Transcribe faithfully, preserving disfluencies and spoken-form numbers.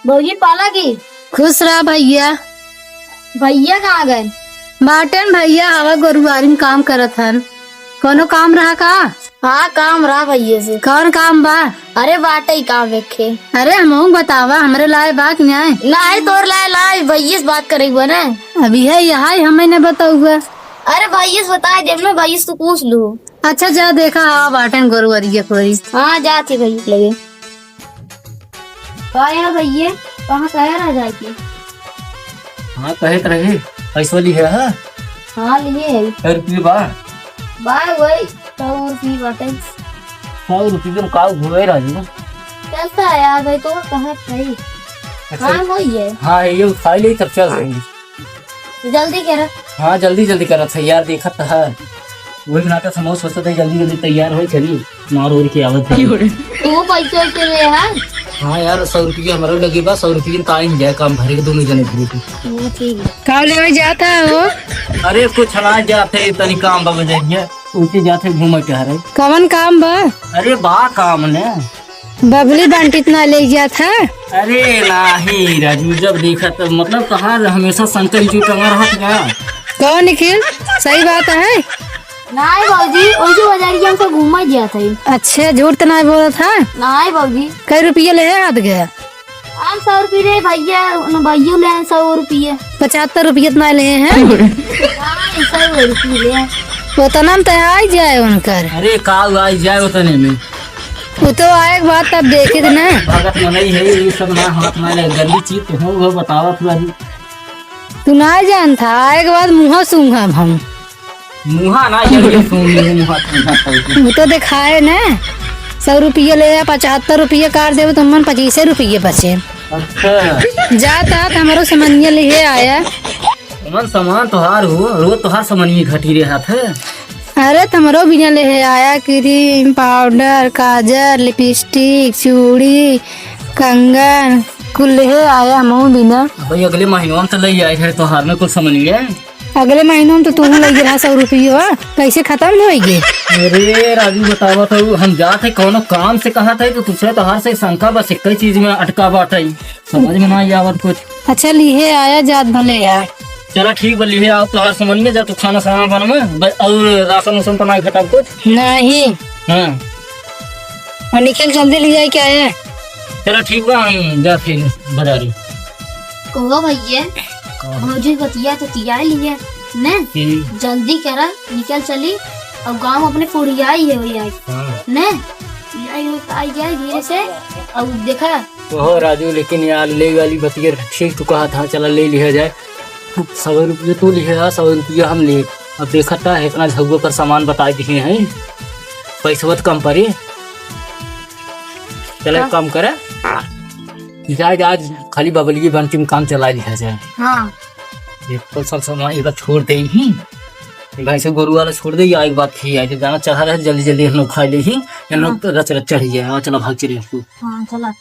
भौजी पाला की। खुश रहा भैया। भैया कहाँ गए? बाटेन भैया, हवा गोरुआरी में काम करत हन। कोनो काम रहा का? हाँ, काम रहा भैया से। कौन काम बा? अरे बाटे ही काम एक खे। अरे हमहू बतावा, हमरे लाए बा कि नाहीं? नाहीं, तोर लाए लाए, भैया से बात करे हुआ ना। अभी है यहाँ ही हमें न बताउआ। अरे भैया से बताए देब ना, भैया से तू पूछ लू। अच्छा जा देखा, हवा बाटेन गोरुआरी के कोई। हाँ, जात ही भैया लगे। का यार भैया, कहाँ कहे रह जाए के? हाँ, कहे त रहे, पैसवा लिहे है? हाँ, लिहे है। कै रुपये बा? बा वही, सौ रुपये बाटे। सौ रुपये में का हुए राजू? चलता है यार भाई, तो कहाँ सही? अच्छा। हाँ, वही है। हाँ, ये उठा ले, तब चल देंगे। जल्दी करा। हाँ, जल्दी जल्दी करा, तैयार देखत है। वही नाटक हम सोचत है, जल्दी जल्दी तैयार होई, चली मार ओर के आवत है। तू पैसे वैसे ले है? हाँ यार, सौ रुपया हमारा लगे बा, सौ रुपया में ताई जाए काम भरे के दोनों जने भरे के। हाँ, ठीक है। का लेवे जात है हो? अरे कुछ ना जात है, तनी काम बा बजाइए, उनके जात है घूमे टहरे। कवन काम बा? अरे बा काम ने। बबली बंटी त ना ले जात है? अरे नाही राजू, जब देखा तब, मतलब, तोहार हमेशा संकल जो टंगा रहत का? कौन निखिल, सही बात है? नाही बाबूजी, ओइसे बजारिया में से घूमा जात है। अच्छा, झूठ त नाही बोलत है? नाही बाबूजी। कै रुपया ले है हाथ गया? हम सौ रुपये ले भैया, उन भैया ले हैं सौ रुपये। पचहत्तर रुपया त ना ले हैं? नाही, सौ रुपये ले हैं। उतना में तो आई जाए उनकर। अरे, का आई जाए उतने में? वो तो आए के बाद तब देखे थे ना। भगत मनई है, ये सब ना हाथ ना ले, गंदी चीज तो हो, वो बतावा तू अभी। तू ना जानता, आए के बाद मुँह सूंघब हम। मुँहा ना, ये, ये सूंघ ले, मुँहा, मुँहा, मुँहा। वो तो दिखाए ना, सौ रुपये ले आ, पचहत्तर रुपये काट देबो तो मन पच्चीसे रुपये बचे। अच्छा। जात आत हमरो समनिया लिहे आया। कौन सामान तोहार हो? रोज तोहार समनिया घटी रहत है। अरे, त हमरो बिना लिहे आया, क्रीम, पाउडर, काजर, लिपस्टिक, चूड़ी, कंगन, कुल लिहे आया हमहू बिना। भाई, अगले महीनवा में तो ले आए है तोहार में कुल समनिया। अगले महीनवा में तो तू लग रहा सौ रुपया, कैसे खत्म होइगे? अरे राजू, बतावा तो, हम जात है कौनो काम से, कहा था तो तुझसे तोहार से शंका बस एक ही चीज में अटका बात है। समझ में ना आवत कुछ। अच्छा, लिहे आया जात भले यार। चला ठीक बा, लिहे आओ, तोहार समनिया जा, तू खाना साना बनवा, ब-, और राशन उसन तो ना घटाब कुछ? नहीं। हाँ। और निखिल जल्दी ले जाए क्या है? चला ठीक बा, हम जा फिर बजारी। कहो भैया, का? भौजी बतिया तो तिया लिया, ने? हम्म। जल्दी करा, निकल चली, और गाँव अपने पुड़िया ही है भैया, हाँ। ने? आई, आई जाए धीरे से, और देखा, ओहो राजू, लेकिन यार ले वाली बतिया ठीक तू कहा था, चला ले लिया जाए। सौ रुपये तू लिहे आ, सौ रुपये हम ले। अब देखा था इतना झगुआ पर सामान बताए दिए हैं, पैसवा तो कम पड़े। चला एक हाँ। काम करे, जा, जा, आज खाली बबलिए बन के काम चला लिया जाए। हाँ। ये तो सब सामान इधर छोड़ दे ही, गाय से गोरू वाला छोड़ दे, या एक बात ही है, जाना चढ़ा रहे, जल्दी जल्दी हम लोग खा ले ही, हम लोग हाँ। तो रच रच चढ़ गया। हाँ, चला भाग चले तू। हाँ, चला।